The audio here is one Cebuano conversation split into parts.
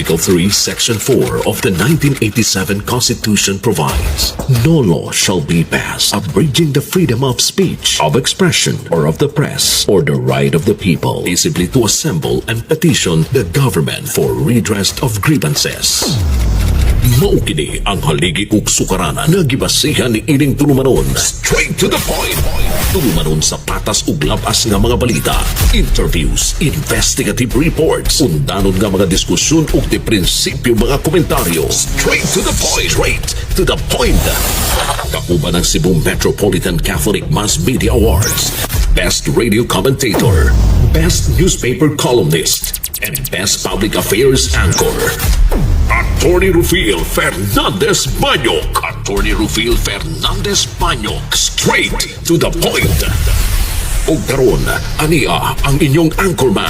Article 3, Section 4 of the 1987 Constitution provides, "No law shall be passed abridging the freedom of speech, of expression, or of the press, or the right of the people peaceably to assemble and petition the government for redress of grievances." Mao kini ang haligi ug sukaranan nga gibasihan ni ining tulumanon. Straight to the point. Tulumanon sa patas ug labas nga mga balita, interviews, investigative reports, undanon nga mga diskusyon ug di prinsipyo mga komentaryo. Straight to the point. Straight to the point. Kauban ang Cebu Metropolitan Catholic Mass Media Awards, Best Radio Commentator, Best Newspaper Columnist, and Best Public Affairs Anchor. Attorney Rufil Fernandez Banyok. Attorney Rufil Fernandez Banyok. Straight to the point. Ug karon, ania ang inyong anchorman.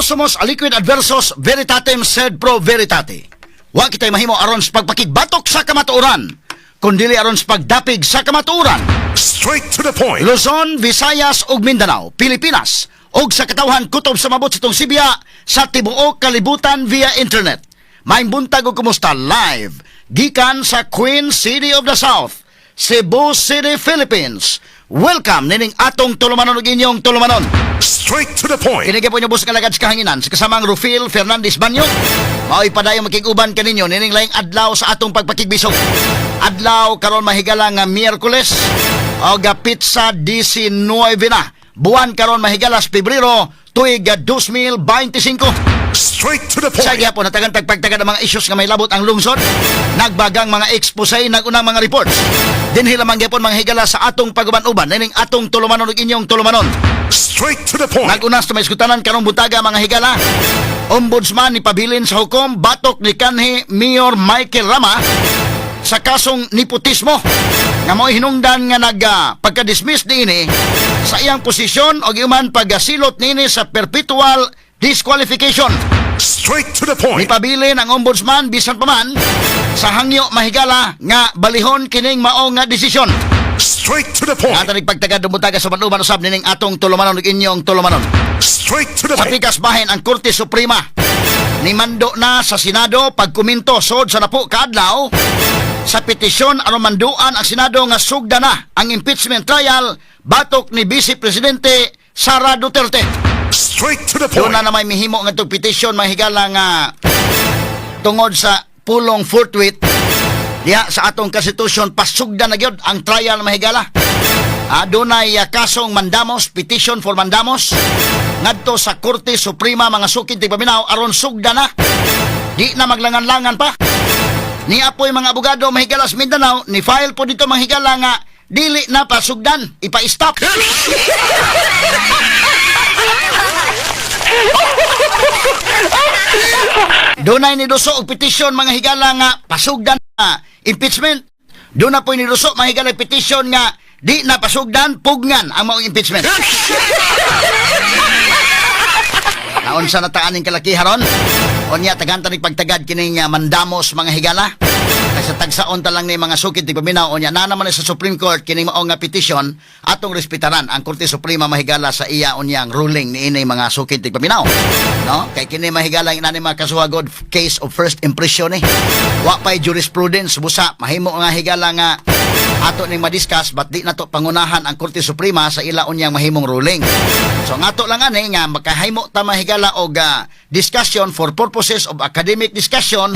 Somos aliquid adversos veritatem sed pro veritate. Wa kitay mahimo aron sa pagpakigbatok sa kamatuoran, kundili aron sa pagdapig sa kamatuoran. Straight to the point. Luzon, Visayas ug Mindanao, Pilipinas ug sa katawhan kutob sa mabot sa itong Sibya sa tibuok kalibutan via internet. Maayong buntag ug kumusta live gikan sa Queen City of the South, Cebu City, Philippines. Welcome nining atong tulumanon ug inyong tulumanon. Straight to the point. Kini po inyo bus kalagad sa kahanginan sa kasamang Rufil Fernandez Banyo. Mao'y padayong makig-uban kaninyo nining laing adlaw sa atong pagpakigbisog. Adlaw karon, mahigala, nga Miyerkules o petsa 19 na. Buwan karon, mahigala, sa Pebrero, tuig 2025. Straight to the Sa point. gyapon natagan tagpagtagan ang mga issues nga may labot ang lungsod, nagbagang mga expose, nagunang mga reports. Dinhi lamang gyapon, mga higala, sa atong paguban-uban nining atong tulumanon ug inyong tulumanon. Straight to the point. Nag-unas na may iskutanan karong buntaga, mga higala. Ombudsman ni pabilin sa hukom batok ni kanhi Mayor Michael Rama sa kasong nepotismo nga mo'y hinungdan nga nag pagka-dismiss niini sa iyang posisyon o giuman pagkasilot niini sa perpetual disqualification. Straight to the point. Nipabilin ang ombudsman bisan pa man sa hangyo, mahigala, nga balihon kining mao nga desisyon. Straight to the point. Nga pagtagad buntaga sa uban usab nining atong tulumanon ug inyong tulumanon. Straight to the Sa point. pikas bahin, ang Korte Suprema ni mando na sa Senado pagkuminto sod sa napo kaadlaw sa petisyon aron manduan ang Senado nga sugda na ang impeachment trial batok ni Vice Presidente Sara Duterte. Straight to the Doon point. na na may mihimo nga itong petisyon, mahigala, nga tungod sa pulong forthwith diha sa atong konstitusyon, pasugda na gyud ang trial, mahigala. Dunay kasong mandamos, petition for mandamos ngadto sa Korte Suprema, mga sukid tigpaminaw, aron sugda na. Di na maglangan-langan pa. Ni apoy mga abogado, mahigala, sa Mindanao, ni file po dito, mga higala, nga dili na pasugdan, ipa-stop. Dunay ni duso og petisyon, mga higala, nga pasugdan na impeachment. Doon na po ni duso, mga higala, petisyon nga di na pasugdan, pugnan ang maong impeachment. Naunsa na taaning kalakiharon? Unya tagantan ni pagtagad kining mandamos, mga higala. Kay sa tagsaon ta lang ni mga sukid ti paminaw, unya na naman sa Supreme Court kining mao nga petisyon, atong respetaran ang Korte Suprema, mahigala, sa iya unyang ruling niini, mga sukid ti paminaw. No? Kay kini, mahigala, inani mga kasuhagod, case of first impression eh. Wa pay jurisprudence busa mahimo nga, higala, nga ato ning madiscuss, but di nato pangunahan ang Korte Suprema sa ila unyang mahimong ruling. So ngato lang ani nga makahimo ta, mahigala, og discussion for purposes of academic discussion,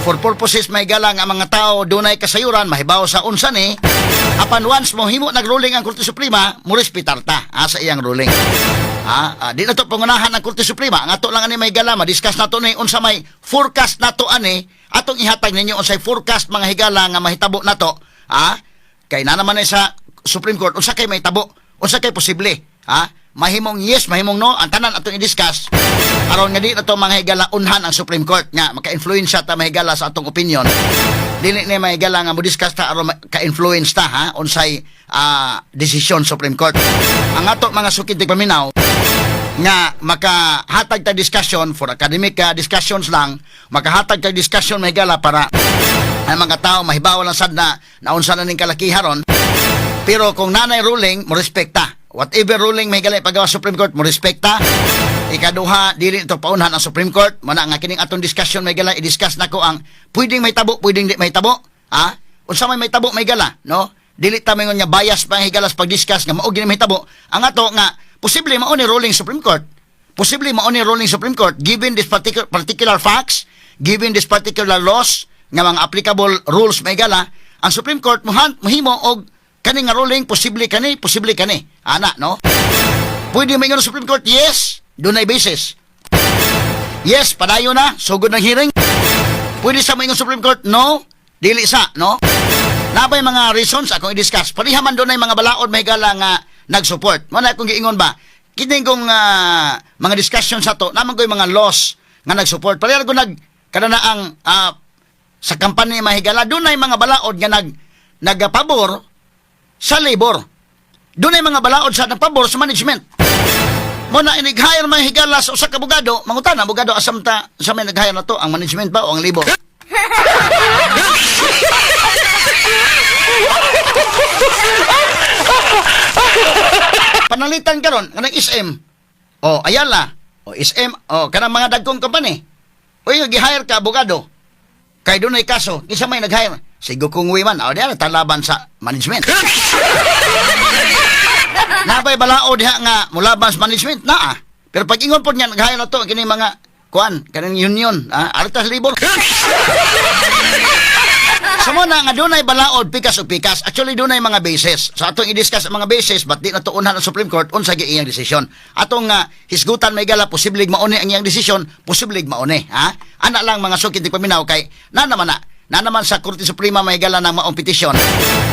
for purposes, mahigala, nga mga tao dunay kasayuran mahibaw sa unsa ni apan once mo himo nagruling ang Korte Suprema, mo respetar ta sa iyang ruling. Di na to pangunahan ang Korte Suprema. Ang ato lang ani, mahigala, ma-discuss nato ni unsa may forecast nato ani, atong ihatag ninyo unsay forecast, mga higala, nga mahitabo nato. Kay na naman ay sa Supreme Court, unsa kay mahitabo, unsa kay posible, ha? Mahimong yes, mahimong no, ang tanan atong i-discuss aron nga di na to, mga higala, unhan ang Supreme Court nga maka-influensya ta, mahigala, sa atong opinion. Dili ni, mahigala, nga mo discuss ta aron ka-influence ta, ha, unsay desisyon Supreme Court. Ang ato, mga sukid paminaw, nga makahatag ta discussion for academic discussions lang, makahatag ta discussion, mahigala, para ang mga tao mahibaw lang sad na naunsa na ning kalakiharon. Pero kung nanay ruling, mo respekta. Whatever ruling may gali pagawa Supreme Court, mo respekta. Ikaduha, dili ito paunhan ang Supreme Court. Mana nga kining atong discussion may gala, i-discuss nako ang pwedeng may tabo, pwedeng di may tabo. Ha? Unsa may tabo may gala, no? Dili ta maingon nga bias pa ang higalas pag-discuss nga mao gini mahitabo. Ang ato nga posible mao ni ruling Supreme Court. Posible mao ni ruling Supreme Court given this particular facts, given this particular laws nga mga applicable rules may gala, ang Supreme Court muhan mohimo og kani nga ruling, posible kani, posible kani. Ana, no? Pwede maingon ang Supreme Court, yes, dunay basis. Yes, padayon na, sugod ng hearing. Pwede sa maingon Supreme Court, no, dili sa, no? Nabay mga reasons akong i-discuss. Pareha man dunay mga balaod may gala nga nag-support. Mo na akong giingon ba? Kini kong mga discussion sa to, naman ko'y mga laws nga nag-support. Pareha ko nag kada ang sa kampanya mahigala, dunay mga balaod nga nagapabor sa labor. Dunay mga balaod sa nagpabor sa management. Mo na inig-hire mga higala sa usa ka abogado, mangutana abogado asam ta sa may nag-hire na to, ang management ba o ang labor? Panalitan karon kanang SM. O Ayala, o SM, o kanang mga dagkong company. Uy, gi-hire ka abogado. Kay dunay kaso, kinsa may nag-hire? Si Gokong Wiman, o diyan talaban sa management. Nabay balao diha nga mulaban sa management naa. Pero pag ingon pod nga nag-hire na to kini mga kuan kaning union, artas labor. Sa mo na nga dunay balaod pikas o pikas. Actually dunay mga basis. So atong i-discuss ang mga basis but di na tuunhan ang Supreme Court unsa gyud iyang desisyon. Atong hisgutan may gala posible mauni ang iyang desisyon, posible mauni, ha? Ana lang mga sukit di paminaw kay na naman na na naman sa Korte Suprema may gala ng maong petisyon.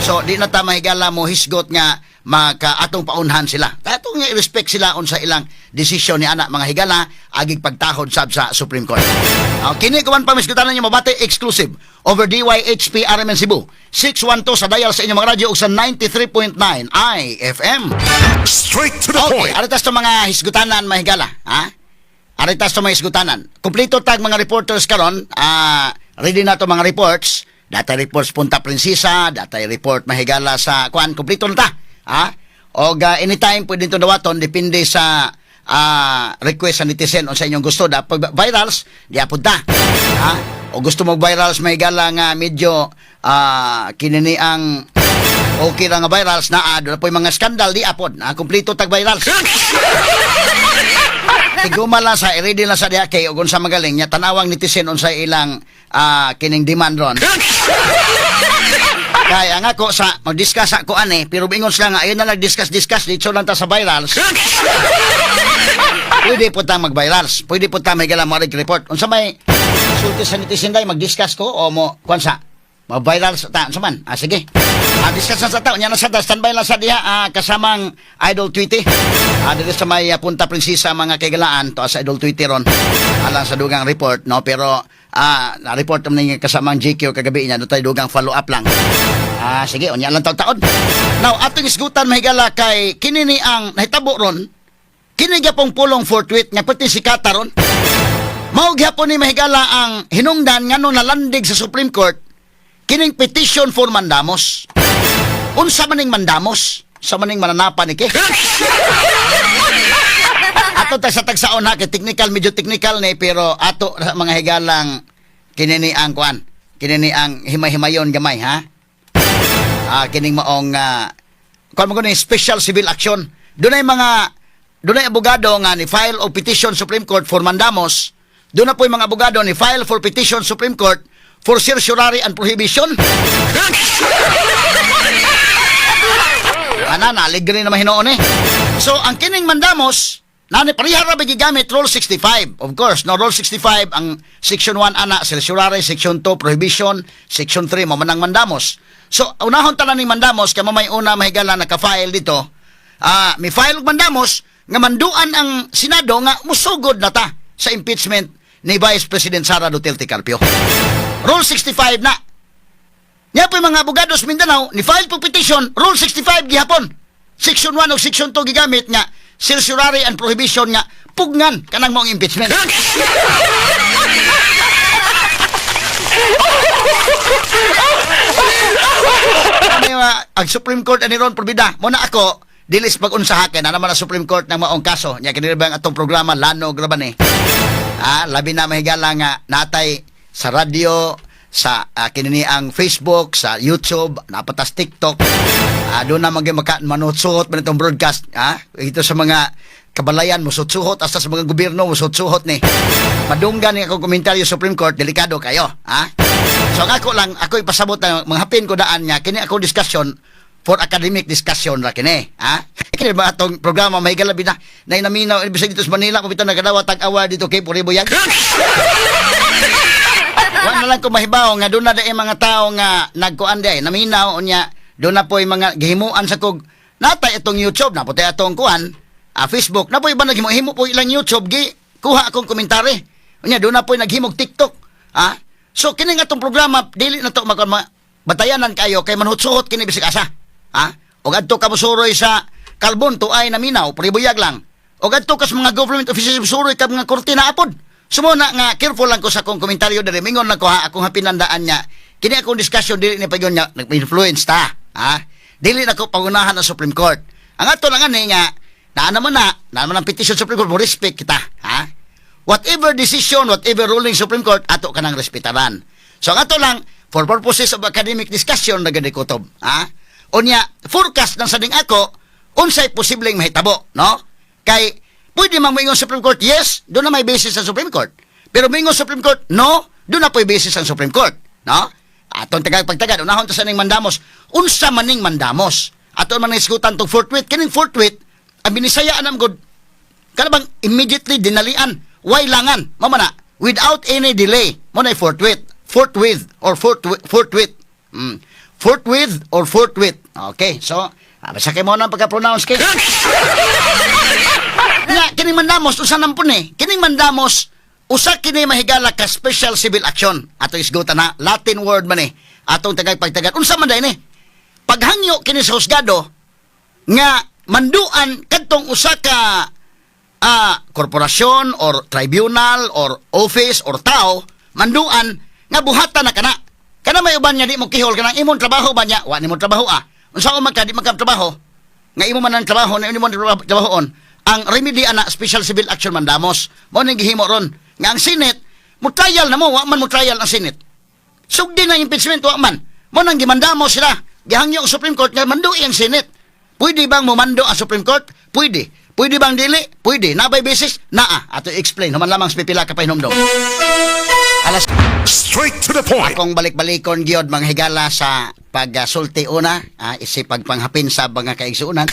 So di na ta mahigala mo hisgot nga maka atong paunhan sila. Atong nga i-respect sila unsa ilang desisyon ni ana mga higala agig pagtahod sab sa Supreme Court. Kini kuman pamisgutanan niyo mabati exclusive over DYHP RMN Cebu 612 sa dial sa inyong mga radyo ug sa 93.9 IFM. Straight to the Okay, point. aritas to mga hisgutanan mahigala, ha? Aritas to mga hisgutanan. Kumpleto tag mga reporters karon, ready na to mga reports. Data reports Punta Princesa, data report mahigala sa kuan, kumpleto na ta. Ha? Og anytime pwede to dawaton depende sa request sa netizen o sa inyong gusto da pag virals di apod ta. Ha? O gusto mo virals mahigala nga medyo kinini ang okay ra nga virals naa doon na po yung mga skandal di apod na kumpleto tag virals. Tiguma lang sa i-ready lang sa diha kay ug unsa magaling nya tanawang netizen unsa ilang kining demand ron. Kay ang ako sa mag-discuss ako ani pero ingon sila nga ayun na lang discuss discuss dito lang ta sa virals. Pwede po tang mag-virals. Pwede po tang may mo report. Unsa may sulti sa netizen day mag-discuss ko o mo kuan sa ma-viral sa ta unsa man? Sige. Discuss na sa tao nya na sa standby lang sa diha kasamang Idol Tweety. Dito sa may Punta Princesa mga kaigalaan to sa Idol Tweety ron. Alang sa dugang report no pero na-report naman ninyo kasamang GQ kagabi niya do tayo dugang follow up lang. Sige, unya lang taon-taon. Now, atong isgutan mahigala kay kini ni ang nahitabo ron. Kini gyapong pulong forthwith nga pati si ron. Mao gyapon ni mahigala ang hinungdan ngano nalandig sa Supreme Court kining petition for mandamos. Unsa man ning mandamos? Sa maning mananapa ni ke? Ato ta sa tagsaon ha kay technical medyo technical ni pero ato sa mga higalang kini ni ang kuan. Kini ni ang himay-himayon gamay ha. Kining maong kuan mo ni special civil action. Dunay abogado nga ni file og petition Supreme Court for mandamos. Doon na po yung mga abogado ni file for petition Supreme Court for certiorari and prohibition. Ana, naligri na mahinoon eh. So, ang kining mandamos, nani pareha ra ba gigamit Rule 65. Of course, no, Rule 65, ang Section 1, ana, certiorari, Section 2, prohibition, Section 3, mo manang mandamos. So, unahon tanan ning mandamos, kay mamay una mahigala naka-file dito, may file og mandamos, nga manduan ang Senado nga musugod na ta sa impeachment ni Vice President Sara Duterte Carpio. Rule 65 na. Nya po yung mga abogado sa Mindanao, ni file po petition, Rule 65 gihapon. Section 1 o Section 2 gigamit nga certiorari and prohibition nga pugnan kanang maong impeachment. Ano yung, ang Supreme Court ani ron probida. Muna ako, Dili sa pag-unsa kay na naman ang Supreme Court ng maong kaso. Nya kini ba ang atong programa lanog ra ba ni? Labi na, mahigala, nga natay sa radyo, sa kini ang Facebook, sa YouTube, napatas TikTok. Doon na magyud maka manutsuhot man itong broadcast, ah. Ito sa mga kabalayan musutsuhot, hasta sa mga gobyerno musutsuhot ni. Madunggan ni akong komentaryo Supreme Court, delikado kayo, ha? So ang ako lang, ako ipasabot na mga hapin ko daan nga kini akong discussion for academic discussion ra kini, ha? Kini ba atong programa, may galabi na nainaminaw bisag dito sa Manila kung bitaw nagadawat tag award dito kay puri buyag. Wa na lang ko mahibaw nga doon na dai mga tao nga nagkuan day naminaw, unya doon na po'y mga gihimuan sa kog natay itong YouTube na po atong kuan Facebook na po'y ba naghimo himo po ilang YouTube, gi kuha akong komentary, unya doon na po'y naghimog TikTok, ah. So kini nga atong programa dili na to magkuan batayanan kayo kay manhutsuhot kini bisag asa, ha. Og adto ka mosuroy sa Kalbon to ay naminaw pribuyag lang, og adto ka sa mga government officials, suroy ka mga korte na apod. Sumuna nga careful lang ko sa akong komentaryo diri. Mingon lang ko ha, akong hapinandaan niya. Kini akong discussion dili ni pagon niya nag-influence ta, ha. Dili na ko pangunahan ang Supreme Court. Ang ato lang ani nga naa naman na, naa naman ang petition Supreme Court, mo respect kita, ha. Whatever decision, whatever ruling Supreme Court, ato ka nang respetaran. So ang ato lang, for purposes of academic discussion na gani kutob, ha? Unya, forecast ng sading ako, unsay posibleng mahitabo, no? Kay pwede man moingon Supreme Court, yes, doon na may basis sa Supreme Court. Pero moingon Supreme Court, no, doon na po'y basis ang Supreme Court, no? Aton tagag pagtagad, unahon ta sa ning mandamos. Unsa maning mandamos? Aton man isgutan tong forthwith, kining forthwith, ang binisaya anam god kana bang immediately, dinalian, way langan, mao man na, without any delay, mo na forthwith, forthwith or forthwith, forthwith. Forthwith or forthwith. Okay, so basta kay mo na pagka-pronounce kay. Nga kining mandamos, usa nang pun eh. Kining mandamos, usa kini, mahigala, ka special civil action. Ato isgutan na Latin word man eh. Atong tagay pagtagat. Unsa man ni? Paghangyo kini sa husgado nga manduan kadtong usa ka korporasyon or tribunal or office or tao, manduan nga buhatan na kana. Kana may uban nga di mo kihol kanang imong trabaho ba niya, wa nimo trabaho ah. Unsa man ka di man ka trabaho nga imo man ang trabaho na imo trabahoon. Ang remedy ana, special civil action mandamos. Mo ning gihimo ron nga ang Senate mo trial na mo, wa man mo trial ang Senate. Sugdi na impeachment, wa man. Mo nang gimandamo sila. Gihangyo ang Supreme Court nga mandui ang Senate. Pwede bang momando ang Supreme Court? Pwede. Pwede bang dili? Pwede. Nabay basis? Naa. Ato explain. Human lamang sa pipila ka pahinumdom. Alas Straight to the point. Akong balik-balikon gyud, mga higala, sa pagsulti una, isip pagpanghapin sa mga kaigsuonan.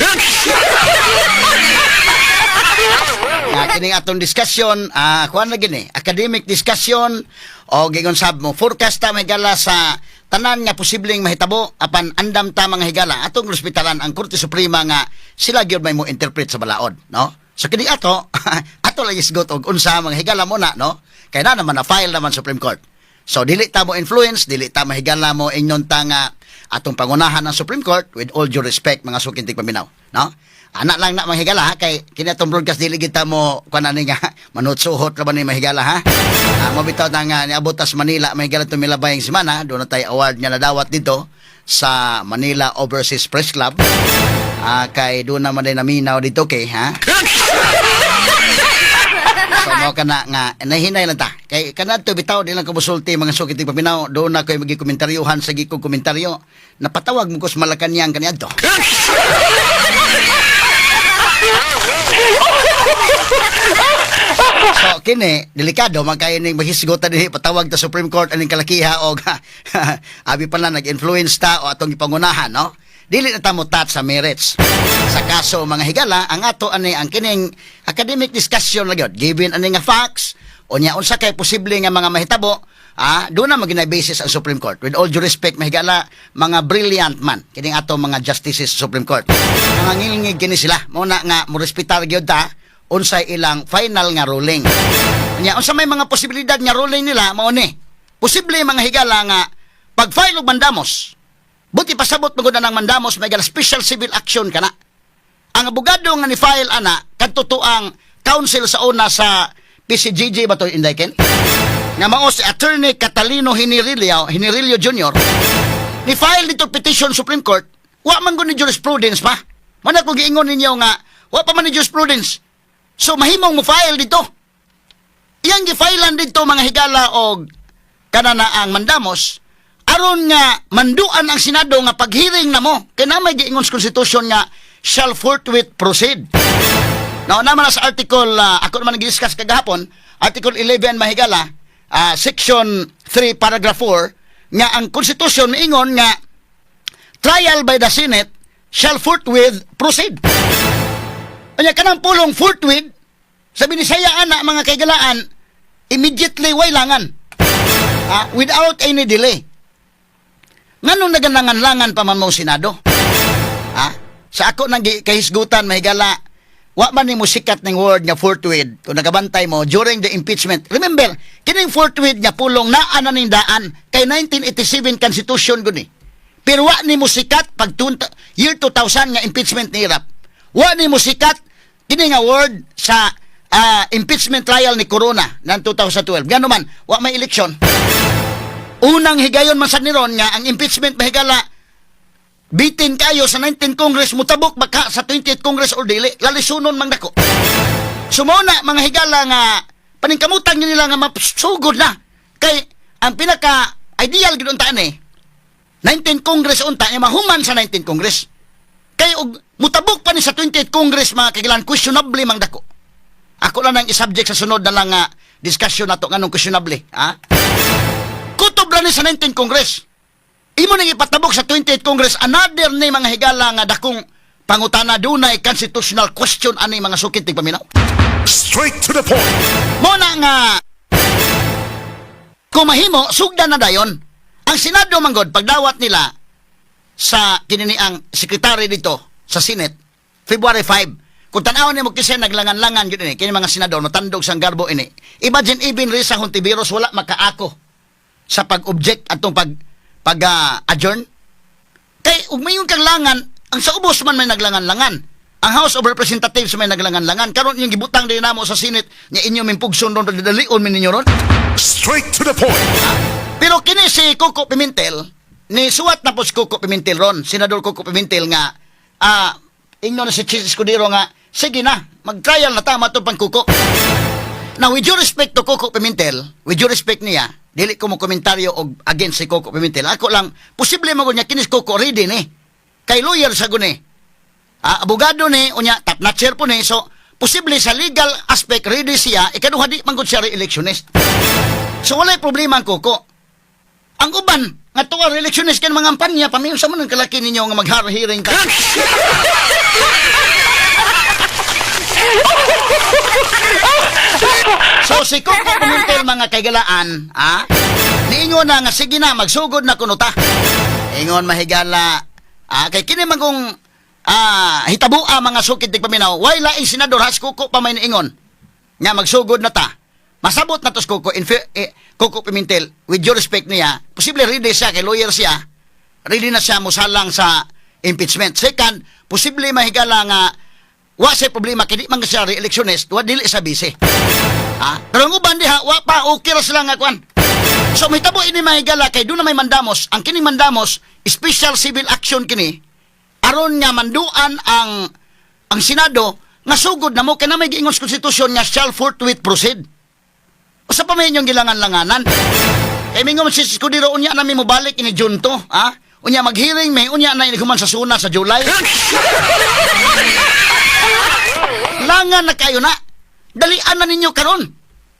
Nga kining atong discussion, kuan na gini, academic discussion o gingon sab mo forecast ta, mga higala, sa tanan nga posibleng mahitabo, apan andam ta, mga higala, atong respetaran ang Korte Suprema nga sila gyud may mo interpret sa balaod, no? So kini ato ato lang isgot og unsa, mga higala, mo na, no? Kay na naman na file naman Supreme Court. So dili ta mo influence, dili ta, mahigala, mo ingnon ta nga atong pangunahan ng Supreme Court, with all due respect, mga suking tigpaminaw, no? Ana lang na, mga higala, ha, kay kini atong broadcast dili kita mo kuan ani nga manutsuhot ra ba ni, mahigala, ha. Mo bitaw na nga niabot tas Manila, mahigala, tumilabayng semana, doon na tayo award nga nadawat dito sa Manila Overseas Press Club. Kay doon naman din naminaw dito kay ha. So mo kana nga nahinay lang ta. Kay kanadto bitaw di lang ko musulti, mga sukit paminaw, doon na koy magi komentaryuhan sa gikong komentaryo. Napatawag mo ko sa Malacanang kaniadto. So kini delikado man kayo ning mahisgota dinhi, patawag ta Supreme Court aning kalakiha og abi pa na nag-influence ta o atong gipangunahan, no? Dili na ta mo touch sa merits. Sa kaso, mga higala, ang ato ani ang kining academic discussion lang gyud. Given ani nga facts, unya unsa kay posible nga mga mahitabo, doon na magina basis ang Supreme Court. With all due respect, mahigala, mga brilliant man kining ato mga justices sa Supreme Court. Mga ngilngig kini sila. Mo na nga mo respetar gyud ta unsay ilang final nga ruling. Nya unsa may mga posibilidad nga ruling nila, mao ni. Posible, mga higala, nga pag-file og mandamos, buti pasabot magud na ng mandamos may gala special civil action kana. Ang abogado nga ni file ana kadto ang counsel sa una sa PCGG ba to, Inday Ken? Nga mao si Attorney Catalino Hinirillo, Hinirillo Jr. Ni file dito petition Supreme Court, wa man gud ni jurisprudence pa. Mao na ko giingon ninyo nga wa pa man ni jurisprudence. So mahimong mo file dito. Iyang gi-filean dito, mga higala, og kana na ang mandamos aron nga manduan ang Senado nga paghearing na mo kay na may giingon sa Constitution nga shall forthwith proceed. Now, naman na sa article, ako naman nag-discuss kagahapon, Article 11, mahigala, Section 3, Paragraph 4, nga ang Constitution miingon nga trial by the Senate shall forthwith proceed. Anya kanang pulong "forthwith" sa Binisaya ana, mga kaigalaan, immediately, way langan. Ah, without any delay. Nganong nagalangan-langan pa man mo Senado? Ah, sa ako nang kahisgutan, mahigala, wa man ni mo sikat ning word nga "forthwith" kung nagabantay mo during the impeachment. Remember, kining "forthwith" nga pulong naa na ning daan kay 1987 Constitution gud ni. Pero wa ni mo sikat pag year 2000 nga impeachment ni Erap. Wa ni mo sikat kini nga word sa impeachment trial ni Corona ng 2012. Ngano man, wa may eleksyon. Unang higayon man sad ni ron nga ang impeachment, mahigala, bitin kayo sa 19 Congress, mutabok baka sa 20th Congress or dili, lalisunon mang dako. So mao na, mga higala, nga paningkamutan nila nga mapsugod na kay ang pinaka ideal gid unta ni 19 Congress unta nga mahuman sa 19 Congress kay og mutabok pa ni sa 20th Congress, mga kagilan, questionable mang dako. Ako lang ang isubject sa sunod na lang nga discussion nato nganong questionable, ha. Kutob ra ni sa 19 Congress. Imo nang ipatabok sa 28th Congress, another ni, mga higala, nga dakong pangutana, dunay constitutional question ani, mga sukit tigpaminaw. Straight to the point. Mo na nga kung mahimo sugdan na dayon. Ang Senado manggod pagdawat nila sa kinini ang sekretary dito sa Senate February 5. Kung tan-awon nimo kasi naglangan-langan gyud ini kini mga senador, matandog sang garbo ini. Imagine, even Risa Hontiveros wala makaako sa pag-object atong pag pag ah, adjourn. Kay ug mayon kang langan, ang sa ubos man may naglangan-langan. Ang House of Representatives may naglangan-langan. Karon yung gibutang din namo sa Senate nga inyo min pugson ron, dalion min ninyo ron. Straight to the point. Pero kini si Coco Pimentel, ni suwat na po si Coco Pimentel ron, Senador Coco Pimentel, nga ingnon na si Chiz Escudero nga sige na, mag-trial na tama to pang Coco. Now, with due respect to Coco Pimentel, with due respect niya, dili ko mo komentaryo og against si Coco Pimentel. Ako lang, posible mo niya kinis Coco ready ni. Kay lawyer sa guni. Ah, abogado ni, unya, top notcher po ni. So, posible sa legal aspect, ready siya. Ikaduha, di man gud siya re-electionist. So, walay problema ang Coco. Ang uban, nga tuwa re-electionist kay mga kampanya, pamiyon sa man ang kalaki ninyo nga mag hearing ka. So si Coco Pimentel, mga kaigalaan, ah, niingon na nga sige na, magsugod na kuno ta. Ingon, mahigala, kay kini man kung hitabua, mga sukid tigpaminaw, way laing senador has Coco pa may niingon nga magsugod na ta. Masabot na to si Coco, eh, Coco Pimentel, with due respect niya, posible ready siya, kay lawyer siya, ready na siya musalang sa impeachment. Second, posible, mahigala, nga wa siya problema kay di man siya re-electionist, wa dili sa bise. Ha? Pero ang uban diha, wa pa, okay ra sila nga kwan. So may tabo ini, mahigala, kay doon na may mandamos, ang kining mandamos, special civil action kini, aron nga manduan ang Senado nga sugod na mo kay na may giingon sa konstitusyon nga shall forthwith proceed. Usa pa may inyong gilangan-langanan. Kay mingon si Escudero, unya na mi mobalik ini June to, ha? Unya mag-hearing may, unya na ini human sa suna sa July. Langan na kayo na. Dalian na ninyo karon.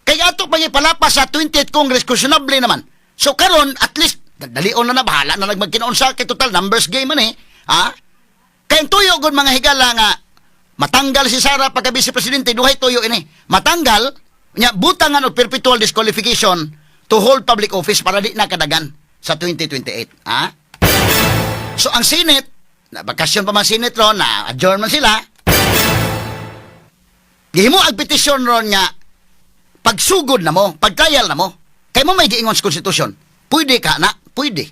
Kay ato pa ipalapas sa 20th Congress, questionable naman. So karon at least dalion na na, bahala na nagmagkinaon sa kay total numbers game man eh. Ha? Kay ang tuyo gud, mga higala, nga matanggal si Sara pagka vice presidente, duhay tuyo ini. Matanggal nya butangan og perpetual disqualification to hold public office para di na kadagan sa 2028. Ha? So ang Senate, na bakasyon pa man Senate ron, na adjourn man sila. Gihimo ang petisyon ron nga pagsugod na mo, pag-trial na mo. Kay mo may giingon sa konstitusyon. Pwede ka na, pwede.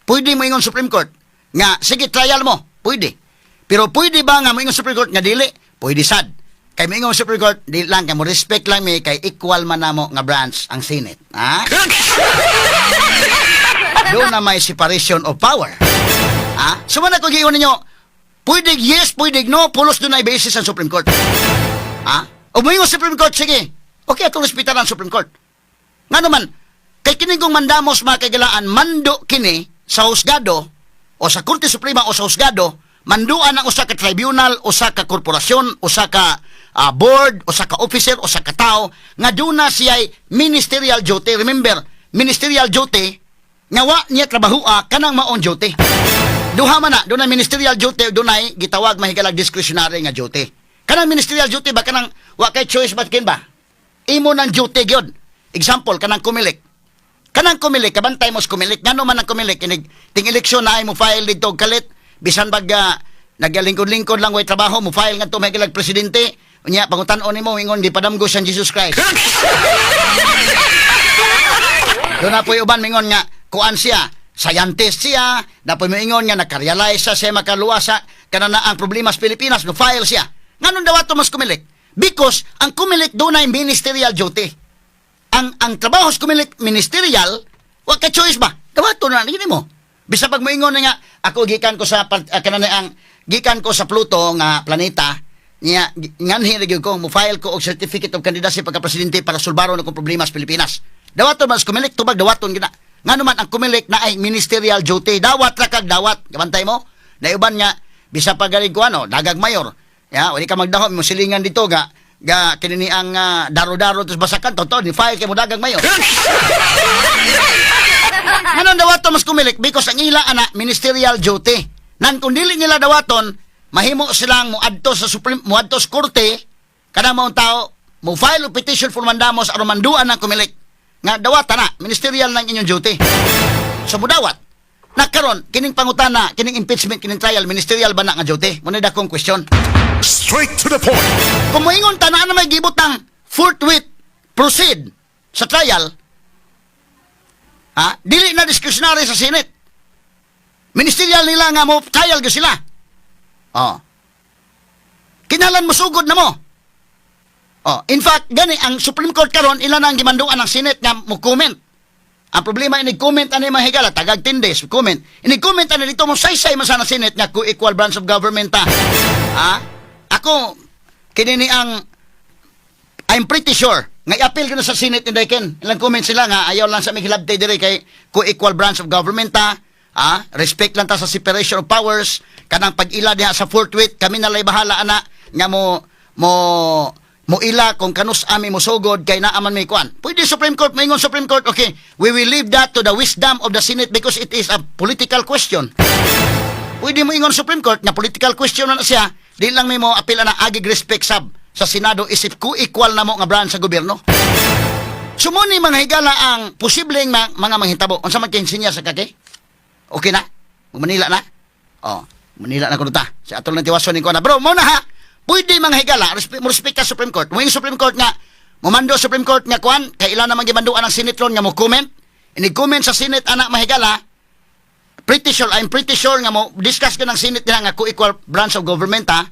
Pwede mo ingon Supreme Court nga sige, trial mo, pwede. Pero pwede ba nga moingon Supreme Court nga dili? Pwede sad. Kay moingon Supreme Court, di lang kay mo respect lang mi kay equal man namo nga branch ang Senate. Ha? Doon na may separation of power. Ha? So man ako giingon ninyo, Pwede yes, pwede no, pulos dunay basis ang Supreme Court. Ha? O moingon Supreme Court, sige. Okay, atong respetar ang Supreme Court. Nga naman, kay kinigong mandamos, mga kaigalaan, mando kini sa husgado o sa Korte Suprema o sa husgado, manduan ang usa ka tribunal, usa ka korporasyon, usa ka board, usa ka officer, usa ka tao nga duna siya'y ministerial duty. Remember, ministerial duty nga wa niya trabahoa kanang maong duty. Duha man na, dunay ministerial duty, dunay gitawag, mahigalag, discretionary nga duty. Kanang ministerial duty ba, kanang wa kay choice ba kin ba? Imo nang duty gyud. Example, kanang Comelec. Kanang Comelec, kabantay mo sa Comelec. Ngano man ang Comelec, inig ting eleksyon na ay mo file dito og kalit, bisan bag nagalingkod-lingkod lang, way trabaho, mo file ngadto, mahigalag, presidente. Unya pangutan-on nimo, ingon di padamgo siyang Jesus Christ. Doon na po'y uban mingon nga kuan siya, scientist siya, na po'y moingon nga nakarealize siya siya makaluwa sa kanana ang problema sa Pilipinas, no file siya. Nganong dawato mas Comelec? Because ang Comelec dunay ministerial duty. Ang trabaho sa Comelec ministerial, wa kay choice ba? Dawato na nini mo. Bisa pag moingon na nga ako gikan ko sa kanana ang gikan ko sa Pluto nga planeta niya, nganhi ra gyud ko mo file ko og certificate of candidacy pagka presidente para sulbaron akong problema sa Pilipinas. Dawaton man sa Comelec, tubag dawaton gina. Ngano man ang Comelec na ay ministerial duty, dawat ra kag dawat. Kabantay mo? Naiuban nga bisa pa galing ko ano, dagag mayor. Ya, wali ka magdahom mo silingan dito ga ga kini ang daro-daro tos basakan totoo ni file kay mo dagag mayor. Anong dawaton mas Comelec? Because ang ila ana ministerial duty. Nan kung dili nila dawaton, mahimo silang muadto sa Supreme, muadto sa korte kada maong tao mo file og petition for mandamus aron manduan ng Comelec nga dawata na ministerial ng inyong duty. So mudawat. Nakaron kining pangutana, kining impeachment, kining trial, ministerial ba na nga duty? Mo na dakong question. Straight to the point. Kung moingon ta na may gibutang forthwith proceed sa trial, ha? Dili na discretionary sa Senate. Ministerial nila nga mo trial gyud sila. Oh. Kinahanglan mo sugod na mo. Oh, in fact, gani ang Supreme Court karon ila na ang gimanduan ng Senate nga mo comment. Ang problema, inig comment ani, mga higala, tagag 10 days comment. Inig comment ani dito mo saysay man sana Senate nga co-equal branch of government ta. Ha? Ako kini ni ang I'm pretty sure nga i-appeal ko na sa Senate ni Ken. Ilang comment sila nga ayaw lang sa may hilabtay diri kay co-equal branch of government ta. Ah, respect lang ta sa separation of powers, kanang pag-ila diha sa forthwith, kami na lay bahala ana nga mo mo mo ila kung kanus ami mo sugod kay naa man may kuan. Pwede Supreme Court maingon Supreme Court, "Okay, we will leave that to the wisdom of the Senate because it is a political question." Pwede mo ingon Supreme Court nga political question na na siya, di lang may mo apil na agig respect sab sa Senado isip ko equal na mo nga branch sa gobyerno. Sumuni, mga higala, ang posibleng mga manghitabo. Unsa man kay sa kake? Okay na? Manila na? Oh, Manila na kuno ta. Sa atol lang tiwason ni ko na. Bro, mo na ha. Pwede, mga higala, respect, mo respect ka Supreme Court. Mo yung Supreme Court nga momando Supreme Court nga kuan kay ila naman gimanduan ang Senate ron nga mo comment. Ini comment sa Senate ana, mahigala, pretty sure, I'm pretty sure nga mo discuss ko ng Senate nila nga co-equal branch of government ha.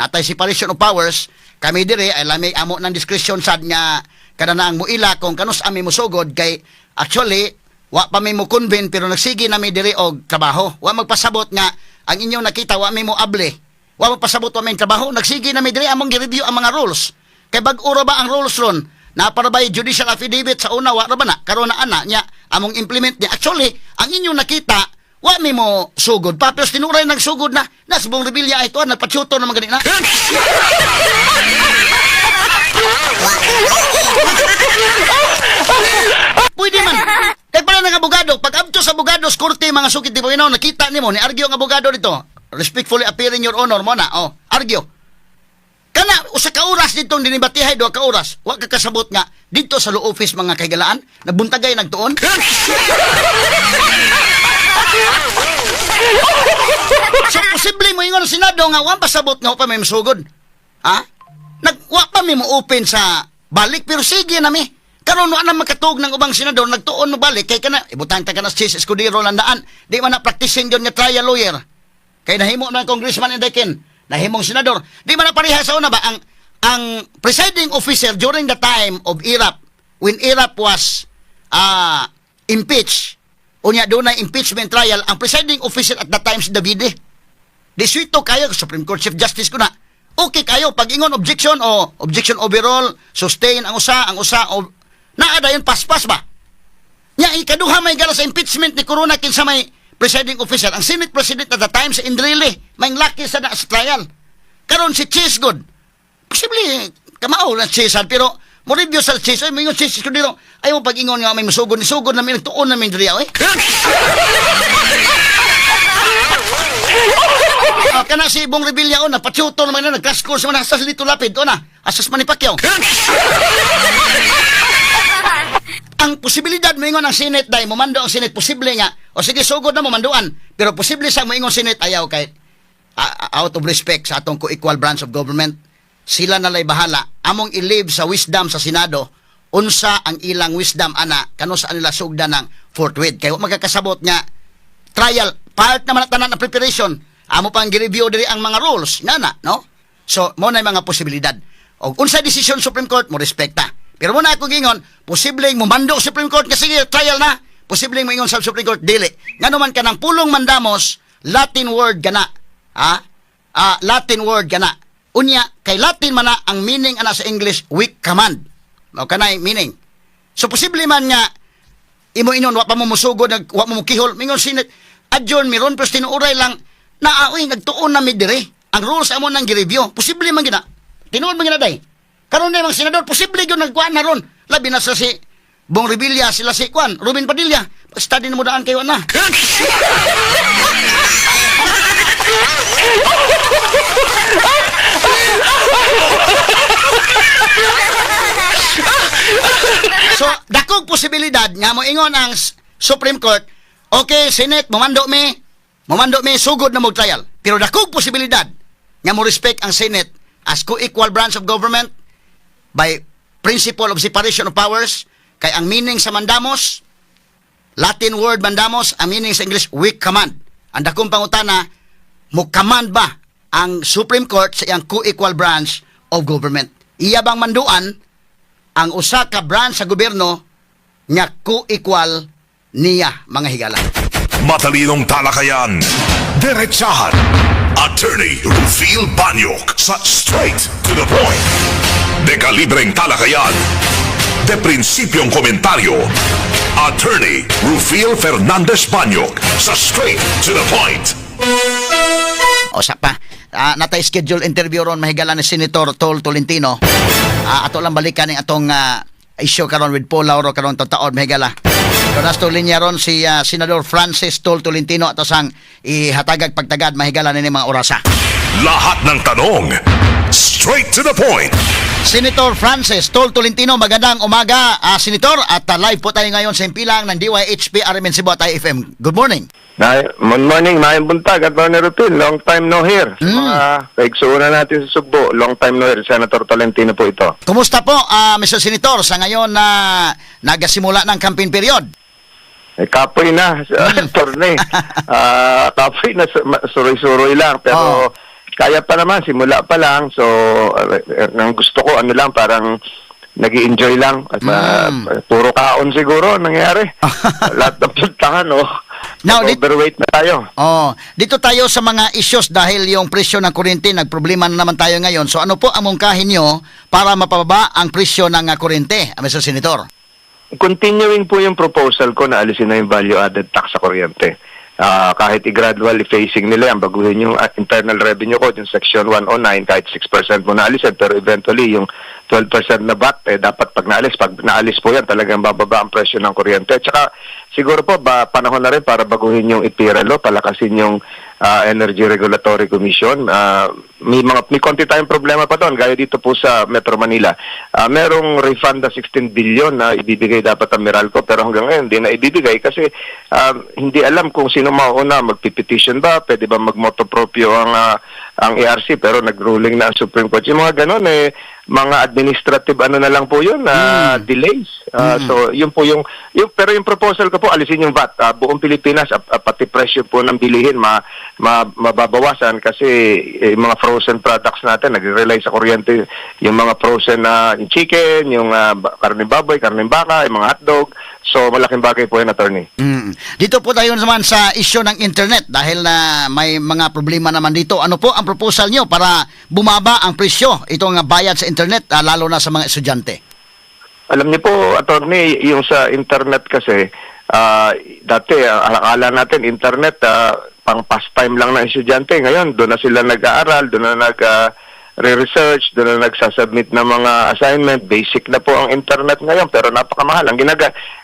Natay separation of powers. Kami dire ay lami amo ng discretion sad nga kada na ang muila kung kanus ami musugod kay actually wa pa mi mo convene pero nagsige na mi dire og trabaho. Wa magpasabot nga ang inyong nakita wa mi mo able. Wa magpasabot wa mi trabaho. Nagsige na mi dire, among gi-review ang mga rules. Kay bag-o ra ba ang rules ron? Na para ba judicial affidavit sa una wa ra ba na? Karon na ana nya among implement niya. Actually, ang inyong nakita wa mi mo sugod pa pero tinuray nagsugod na na sa buong rebelya ay tuan nagpachuto na man gani na. Pwede man. Kay para ng abogado, pag abto sa abogado sa korte, mga sukit di Panginoon, nakita nimo ni argue ang abogado dito. "Respectfully appearing, Your Honor," mo na. Oh, argue. Kana usa ka oras ditong dinibatihay, 2 ka oras. Wa ka kasabot nga dito sa law office, mga kaigalaan, nabuntagay nagtuon. So posible mo ingon ang Senado nga wa pasabot nga wa pa may masugod. Ha? Nag wa pa mi mo open sa balik pero sige na mi. Karon wa na makatug ng ubang senador nagtuon mo balik kay kana ibutang ta kana si Chiz Escudero landaan. Di man na practicing yun nga trial lawyer. Kay nahimo na ang congressman in nahimong senador. Di man na pareha sa una ba ang presiding officer during the time of Erap, when Erap was impeached, unya doon na impeachment trial, ang presiding officer at that time si Davide. Disuito kayo, Supreme Court Chief Justice ko na. Okay kayo, pag ingon objection o objection overall, sustain ang usa, o, naa dayon paspas ba? Nya ikaduha, may gala, sa impeachment ni Corona, kinsa may presiding officer? Ang Senate President at the time, sa Enrile, may laki sa na sa trial. Karon si Chiz gud. Posible kamao na Chiz pero mo review sa Chiz, ay moingon Chiz Escudero, ay mo pag-ingon nga may musugod ni sugod namin tuon namin diri eh. Ah, kana si Bong Revilla o napatsuto naman na nag-crash course man sa Lito Lapid o na asas man ni Pacquiao. Ang posibilidad moingon ang Senate dai momando ang Senate, posible nga o sige, sugod na mo manduan, pero posible sa moingon Senate ayaw kay out of respect sa atong co-equal branch of government, sila na lay bahala. Among i-leave sa wisdom sa Senado unsa ang ilang wisdom ana kano sa nila sugdan ng forthwith kay wa magkakasabot nga trial part naman ang tanan ng preparation, amo pang gi-review diri ang mga rules nga na, no? So mo na yung mga posibilidad og unsa desisyon Supreme Court, mo respekta. Pero mo na ako gingon, posibleng mumando Supreme Court nga sige, trial na. Posibleng moingon sa Supreme Court dili, ngano man kanang pulong mandamos, Latin word kana, ha? Ah, Latin word kana. Unya kay Latin man na ang meaning ana sa English, weak command o kanay meaning. So posible man nga imo inon wa pa mo musugod, nag wa mo mukihol, mingon Senate adjourn miron, pero tinuoray lang na oy, nagtuon na mi dire ang rules amo nang gi-review. Posible man gina, tinuod man gina day. Karon na mga senador, posible gyud nagkuan na ron, labi na sa si Bong Revilla, sila si kuan Robin Padilla, study na mo daan kayo na. So, dakong posibilidad nga moingon ang Supreme Court, okay, Senate, momando mi, sugod na mo trial. Pero dakong posibilidad nga mo respect ang Senate as co-equal branch of government by principle of separation of powers, kay ang meaning sa mandamos, Latin word mandamos, ang meaning sa English, weak command. Ang dakong pangutana, mo command ba ang Supreme Court sa iyang co-equal branch of government? Iya bang manduan ang usa ka branch sa gobyerno nga co-equal niya, mga higala? Matalinong talakayan. Diretsahan. Attorney Rufil Banyok sa Straight to the Point. Dekalibreng talakayan. De prinsipyong komentaryo. Attorney Rufil Fernandez Banyok sa Straight to the Point. O sa pa, natay schedule interview ron, mahigala, ni Senator Tol Tolentino. Ato lang balikan ning atong issue karon with Paul Lauro karon taon, mahigala. So nasto linya ron si Senador Francis Tol Tolentino ato sang ihatagag pagtagad, mahigala, nini mga orasa. Lahat ng tanong. Straight to the point. Senator Francis Tol Tolentino, magandang umaga, Senator, at live po tayo ngayon sa himpilang ng DYHP RMN Cebu at IFM. Good morning. Na, good morning, maayong buntag, Atty. Rupin. Long time no hear. Sa mga kaigsuonan natin sa Sugbo, long time no hear. Senator Tolentino po ito. Kumusta po, Mr. Senator, sa ngayon na nagasimula ng campaign period? Eh, kapoy na, attorney. Ah, kapoy na, suroy-suroy lang. Pero kaya pa naman, simula pa lang. So, ang gusto ko, ano lang, parang nag enjoy lang. At puro kaon siguro ang nangyari. Lahat ng puntahan, oh. Now, overweight na tayo. Oh, dito tayo sa mga issues dahil yung presyo ng kuryente, nagproblema na naman tayo ngayon. So ano po ang mungkahin nyo para mapababa ang presyo ng kuryente, Mr. Senator? Continuing po yung proposal ko na alisin na yung value added tax sa kuryente. Kahit i-gradually phasing nila yan, baguhin yung Internal Revenue Code, yung Section 109, kahit 6% mo na alisin, pero eventually yung 12% na VAT, eh, dapat pag naalis po yan, talagang bababa ang presyo ng kuryente. At saka, siguro po, ba, panahon na rin para baguhin yung EPIRA law, palakasin yung Energy Regulatory Commission. May konti tayong problema pa doon, gaya dito po sa Metro Manila. Merong refund na 16 billion na ibibigay dapat ang Meralco, pero hanggang ngayon hindi na ibibigay kasi hindi alam kung sino mauuna, magpipetition ba, pwede ba magmotu proprio ang ERC, pero nag-ruling na ang Supreme Court. Yung mga ganon eh, mga administrative ano na lang po yun, delays. So, yun po yung, pero yung proposal ko po, alisin yung VAT. Buong Pilipinas, pati presyo po ng bilihin, mababawasan kasi eh, yung mga frozen products natin, nagre-rely sa kuryente, yung mga frozen na yung chicken, yung karne baboy, karne baka, yung mga hotdog. So malaking bagay po yan, attorney. Dito po tayo naman sa isyu ng internet dahil na may mga problema naman dito. Ano po ang proposal nyo para bumaba ang presyo itong bayad sa internet, lalo na sa mga estudyante? Alam niyo po, attorney, yung sa internet kasi, dati, akala natin internet, pang pastime lang ng estudyante. Ngayon, doon na sila nag-aaral, doon na nag-re-research, doon na nagsasubmit ng mga assignment. Basic na po ang internet ngayon, pero napakamahal.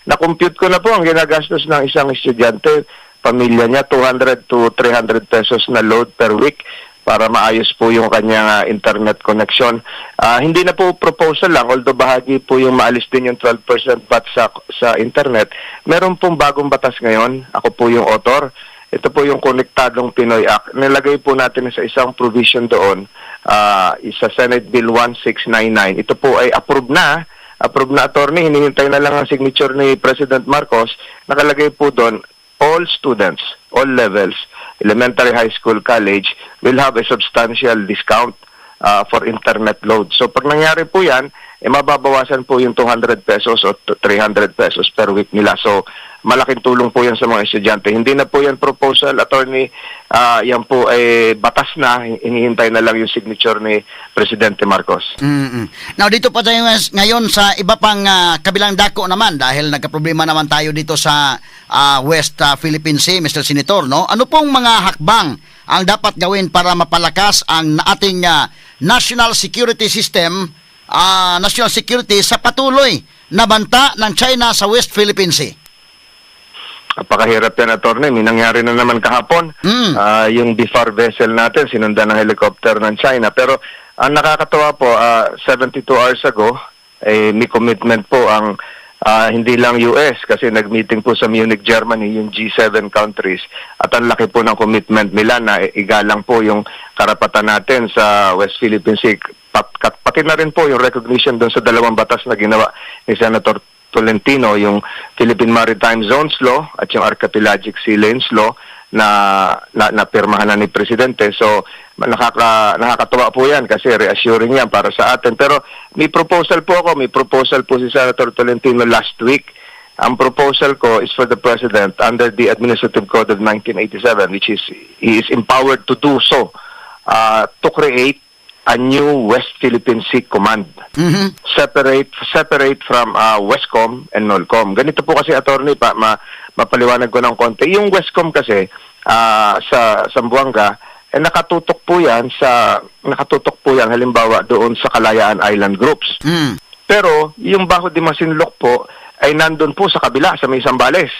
Na-compute ko na po ang ginagastos ng isang estudyante, pamilya niya, 200 to 300 pesos na load per week para maayos po yung kanyang internet connection. Hindi na po proposal lang, although bahagi po yung maalis din yung 12% VAT sa internet. Meron pong bagong batas ngayon. Ako po yung author. Ito po yung Konektadong Pinoy Act. Nilagay po natin sa isang provision doon, sa Senate Bill 1699. Ito po ay approved na. Approved na, attorney. Hinihintay na lang ang signature ni President Marcos. Nakalagay po doon, all students, all levels, elementary, high school, college, will have a substantial discount for internet load. So pag nangyari po yan, eh, mababawasan po yung 200 pesos o 300 pesos per week nila. So malaking tulong po yan sa mga estudyante. Hindi na po yan proposal, attorney. Yan po ay batas na. Hinihintay na lang yung signature ni Presidente Marcos. Now dito pa tayo ngayon sa iba pang kabilang dako naman dahil nagka-problema naman tayo dito sa West Philippine Sea, Mr. Senator, no? Ano pong mga hakbang ang dapat gawin para mapalakas ang ating national security system, national security sa patuloy na banta ng China sa West Philippine Sea? Napakahirap yan, attorney. May nangyari na naman kahapon. Yung BFAR vessel natin, sinundan ng helicopter ng China. Pero ang nakakatawa po, 72 hours ago, eh, may commitment po ang hindi lang US kasi nag-meeting po sa Munich, Germany, yung G7 countries. At ang laki po ng commitment nila na igalang po yung karapatan natin sa West Philippine Sea. Pati na rin po yung recognition doon sa dalawang batas na ginawa ni Senator Tolentino, yung Philippine Maritime Zones Law at yung Archipelagic Sea Lanes Law na napirmahan na ni Presidente. So nakakatuwa po 'yan kasi reassuring 'yan para sa atin. Pero may proposal po ako, may proposal po si Senator Tolentino last week. Ang proposal ko is for the President under the Administrative Code of 1987, which is he is empowered to do so, to create a new West Philippine Sea Command separate separate from Westcom and Nolcom. Ganito po kasi, attorney, mapaliwanag ko ng konti. Yung Westcom kasi sa Zamboanga eh, nakatutok po yan halimbawa doon sa Kalayaan Island Groups. Pero yung Bajo de Masinloc po ay nandun po sa kabila, sa may Zambales.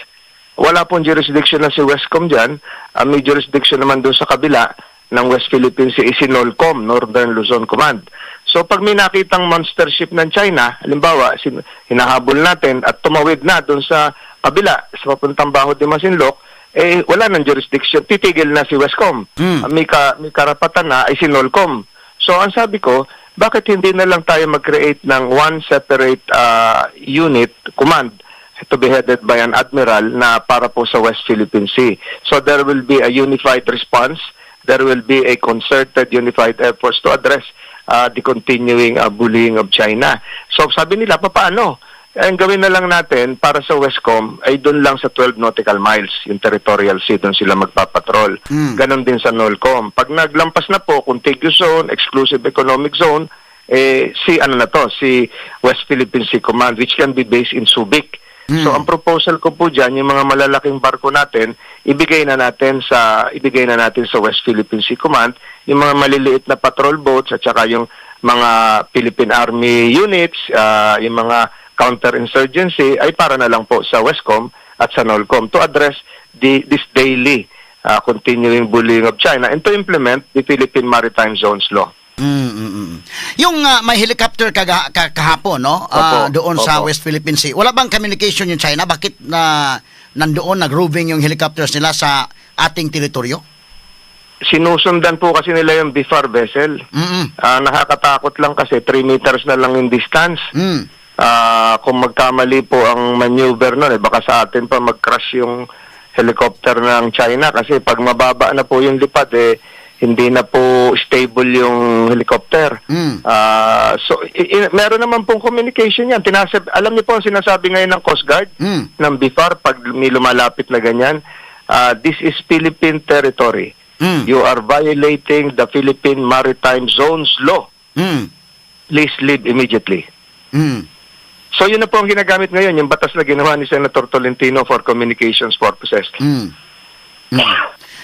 Wala pong jurisdiction na si Westcom dyan. Ang may jurisdiction naman doon sa kabila ng West Philippine Sea is si Nolcom, Northern Luzon Command. So pag may nakitang monster ship ng China, halimbawa, hinahabol natin at tumawid na doon sa kabila, sa papuntang Bajo de Masinloc, eh wala nang jurisdiction, titigil na si Westcom. Ang may karapatan na ay si Nolcom. So ang sabi ko, bakit hindi na lang tayo mag-create ng one separate unit, command, to be headed by an admiral na para po sa West Philippine Sea? So there will be a unified response, there will be a concerted unified efforts to address the continuing bullying of China. So sabi nila, paano? Ang gawin na lang natin para sa Westcom ay doon lang sa 12 nautical miles, yung territorial sea, doon sila magpapatrol. Ganon din sa Nolcom. Pag naglampas na po, contiguous zone, exclusive economic zone, eh, si ano na to, si West Philippine Sea Command, which can be based in Subic. So ang proposal ko po diyan, yung mga malalaking barko natin, ibigay na natin sa West Philippine Sea Command, yung mga maliliit na patrol boats at saka yung mga Philippine Army units, yung mga counterinsurgency ay para na lang po sa Westcom at sa Nolcom to address this daily continuing bullying of China and to implement the Philippine Maritime Zones Law. Yung may helicopter kahapon, no? Opo, Doon sa opo. West Philippine Sea. Wala bang communication yung China? Bakit na nandoon nag-roving yung helicopters nila sa ating teritoryo? Sinusundan po kasi nila yung BFAR vessel. Nakakatakot lang kasi 3 meters na lang yung distance. Kung magkamali po ang maneuver nun, eh, baka sa atin pa mag-crash yung helicopter ng China kasi pag mababa na po yung lipad, eh, Hindi na po stable yung helicopter. So meron naman pong communication yan. Alam niyo po ang sinasabi ngayon ng Coast Guard, ng BFAR, pag may lumalapit na ganyan, "This is Philippine territory. You are violating the Philippine Maritime Zones Law. Please leave immediately." So yun na po ang ginagamit ngayon, yung batas na ginawa ni Senator Tolentino for communications purposes.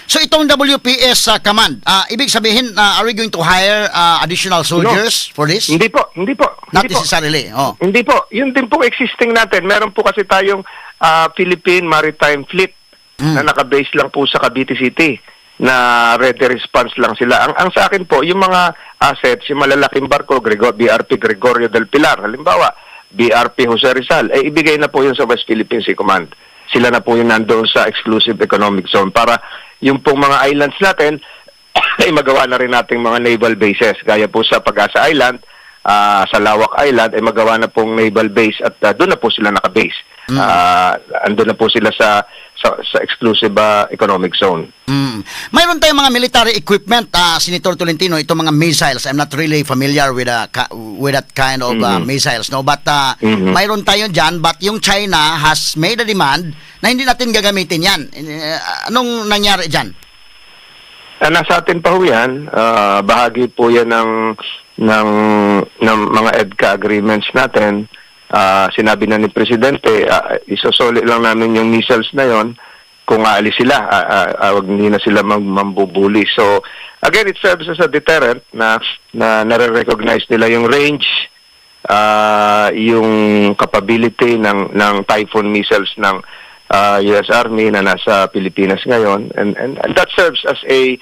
So itong WPS command, ibig sabihin, are we going to hire additional soldiers for this? Hindi po, hindi po. Not Hindi po. Necessarily. Oh. Hindi po. Yun din po existing natin. Meron po kasi tayong Philippine Maritime Fleet na naka-base lang po sa Cavite City na ready response lang sila. Ang sa akin po, yung mga assets, yung malalaking barko, BRP Gregorio del Pilar, halimbawa, BRP Jose Rizal, eh ibigay na po yun sa West Philippine Sea Command. Sila na po yung nandoon sa exclusive economic zone para yung pong mga islands natin ay magawa na rin nating mga naval bases. Gaya po sa Pag-asa Island, sa Lawak Island, ay magawa na pong naval base at doon na po sila naka-base. Andun na po sila sa exclusive economic zone. Mayroon tayong mga military equipment, Senator Tolentino, itong mga missiles. I'm not really familiar with that kind of missiles, no? But mayroon tayo dyan, but yung China has made a demand na hindi natin gagamitin yan. Eh, anong nangyari dyan? Nasa atin pa ho yan. Bahagi po yan ng mga EDCA agreements natin. Sinabi na ni Presidente, isosoli lang namin yung missiles na yon kung aalis sila, wag hindi na sila mambubuli. So, again, it serves as a deterrent na nare-recognize nila yung range, yung capability ng Typhoon missiles ng US Army na nasa Pilipinas ngayon and that serves as a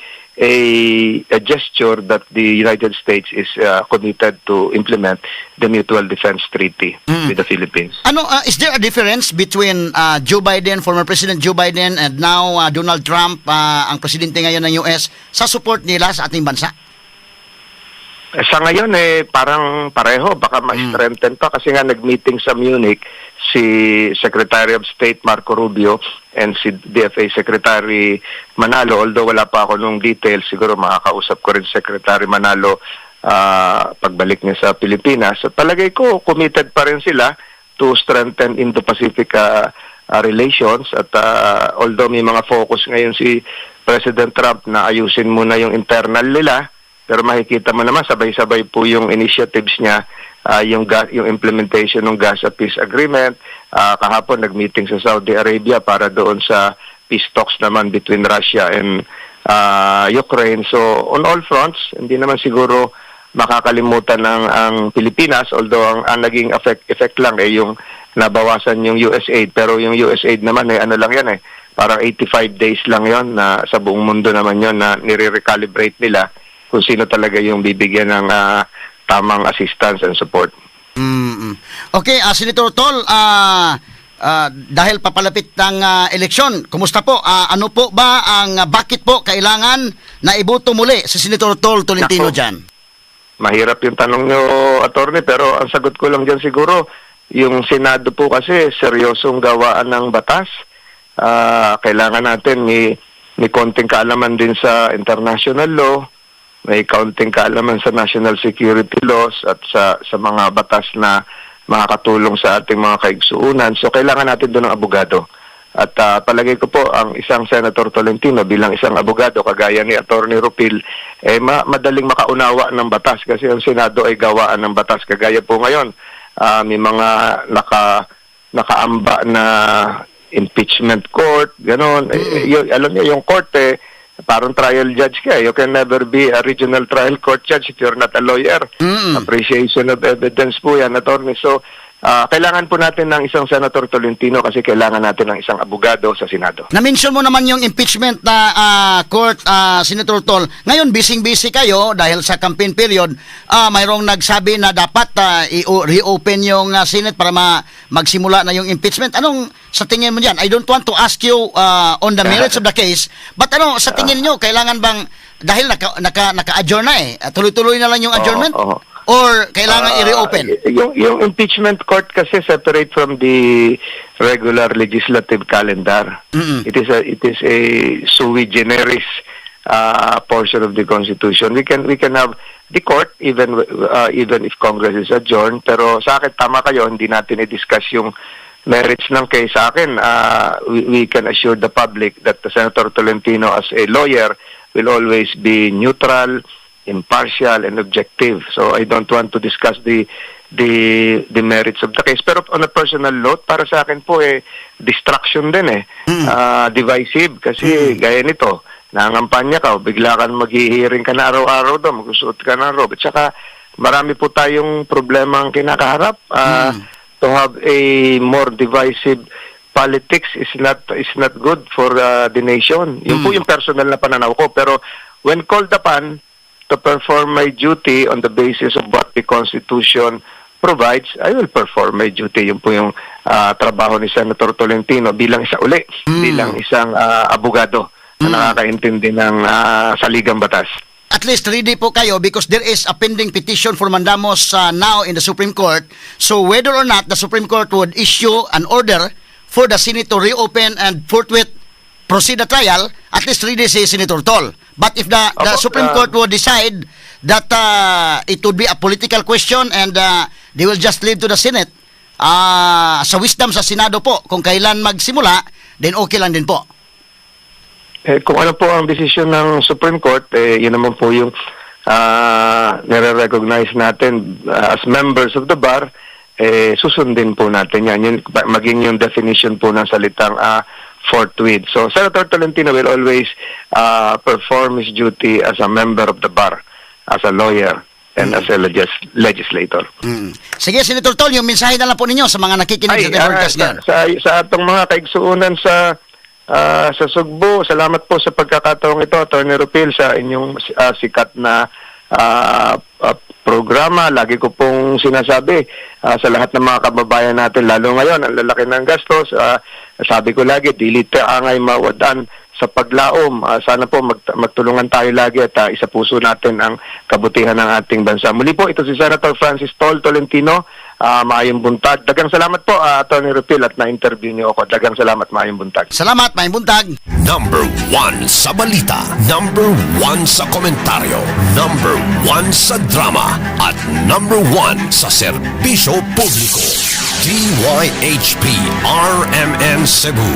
gesture that the United States is committed to implement the Mutual Defense Treaty with the Philippines. Ano, is there a difference between Joe Biden, former President Joe Biden, and now Donald Trump, ang presidente ngayon ng US, sa support nila sa ating bansa? Sa ngayon eh parang pareho, baka ma-strengthen pa kasi nga nag-meeting sa Munich si Secretary of State Marco Rubio and si DFA Secretary Manalo. Although wala pa ako nung details, siguro makakausap ko rin si Secretary Manalo pagbalik niya sa Pilipinas. So, palagay ko committed pa rin sila to strengthen Indo-Pacific relations at although may mga focus ngayon si President Trump na ayusin muna yung internal nila, pero makikita mo naman sabay-sabay po yung initiatives niya, yung implementation ng Gaza Peace Agreement. Kahapon nag-meeting sa Saudi Arabia para doon sa peace talks naman between Russia and Ukraine. So on all fronts, hindi naman siguro makakalimutan ng ang Pilipinas, although ang naging effect lang eh yung nabawasan yung USAID, pero yung USAID naman eh ano lang yan eh, parang 85 days lang yon na sa buong mundo naman yon na nire-recalibrate nila kung sino talaga yung bibigyan ng tamang assistance and support. Okay, Senator Tol, dahil papalapit ng eleksyon, kumusta po? Ano po ba ang bakit po kailangan na iboto muli si Senator Tol Tolentino Nako. dyan? Mahirap yung tanong nyo, attorney, pero ang sagot ko lang dyan siguro, yung Senado po kasi seryosong gawaan ng batas. Kailangan natin may konting kaalaman din sa international law, may kaunting kaalaman sa national security laws at sa mga batas na makakatulong sa ating mga kaigsuunan. So kailangan natin doon ng abogado. At palagay ko po ang isang Senator Tolentino bilang isang abogado kagaya ni Attorney Rupil eh madaling makaunawa ng batas kasi ang Senado ay gawaan ng batas, kagaya po ngayon may mga nakaamba na impeachment court, gano'n. Eh, alam niyo, yung court eh, parang trial judge ka. You can never be a regional trial court judge if you're not a lawyer. Appreciation of evidence po yan, attorney. So, kailangan po natin ng isang Senator Tolentino kasi kailangan natin ng isang abogado sa Senado. Na-mention mo naman yung impeachment na court, Senator Tol. Ngayon, busy-busy kayo dahil sa campaign period. Mayroong nagsabi na dapat i-reopen yung Senate para magsimula na yung impeachment. Anong sa tingin mo diyan? I don't want to ask you on the merits of the case, but ano sa tingin nyo, kailangan bang, dahil naka-adjourn na eh, tuloy-tuloy na lang yung adjournment? Oo. Or kailangan i-reopen? Yung impeachment court kasi separate from the regular legislative calendar. It is a sui generis portion of the Constitution. We can have the court even if Congress is adjourned. Pero sa akin, tama kayo, hindi natin i-discuss yung merits ng case. Sa akin, we can assure the public that the Senator Tolentino as a lawyer will always be neutral, impartial, and objective. So I don't want to discuss the merits of the case. Pero on a personal note, para sa akin po eh, distraction din eh. Divisive kasi gaya nito, nangangampanya ka, o bigla kang maghi-hearing ka na araw-araw doon, magsusuot ka ng robe. At saka marami po tayong problema ang kinakaharap. To have a more divisive politics is not good for the nation. Yun po yung personal na pananaw ko. Pero when called upon to perform my duty on the basis of what the Constitution provides, I will perform my duty. Yun po yung trabaho ni Senator Tolentino bilang isa uli, bilang isang abogado na nakakaintindi ng saligang batas. At least ready po kayo because there is a pending petition for mandamus now in the Supreme Court. So whether or not the Supreme Court would issue an order for the Senate to reopen and forthwith proceed the trial, at least ready si Senator Tol. But if the Opo, Supreme Court would decide that it would be a political question and they will just leave to the Senate, sa wisdom sa Senado po, kung kailan magsimula, then okay lang din po. Eh, kung ano po ang desisyon ng Supreme Court, eh, yun naman po yung nire-recognize natin as members of the bar, eh, susundin po natin yan. Yun, maging yung definition po ng salitang forthwith. So, Senator Tolentino will always perform his duty as a member of the bar, as a lawyer, and as a legislator. Sige, Senator Tol, yung mensahe na lang po ninyo sa mga nakikinig sa ating broadcast sa, ngayon. sa atong mga kaigsuunan sa Sugbo, salamat po sa pagkakataong ito, Attorney Rupil, sa inyong sikat na programa. Lagi ko pong sinasabi sa lahat ng mga kababayan natin, lalo ngayon, ang lalaki ng gastos. Sabi ko lagi, dili ta angay mawad-an sa paglaom. Sana po magtulungan tayo lagi at isa puso natin ang kabutihan ng ating bansa. Muli po, ito si Senator Francis Tol Tolentino. Maayong buntag. Daghang salamat po, Attorney Rupil, at na-interview niyo ako. Daghang salamat, maayong buntag. Salamat, maayong buntag. Number 1 sa balita. Number 1 sa komentaryo. Number 1 sa drama. At number 1 sa serbisyo publiko. DYHP RMN Cebu.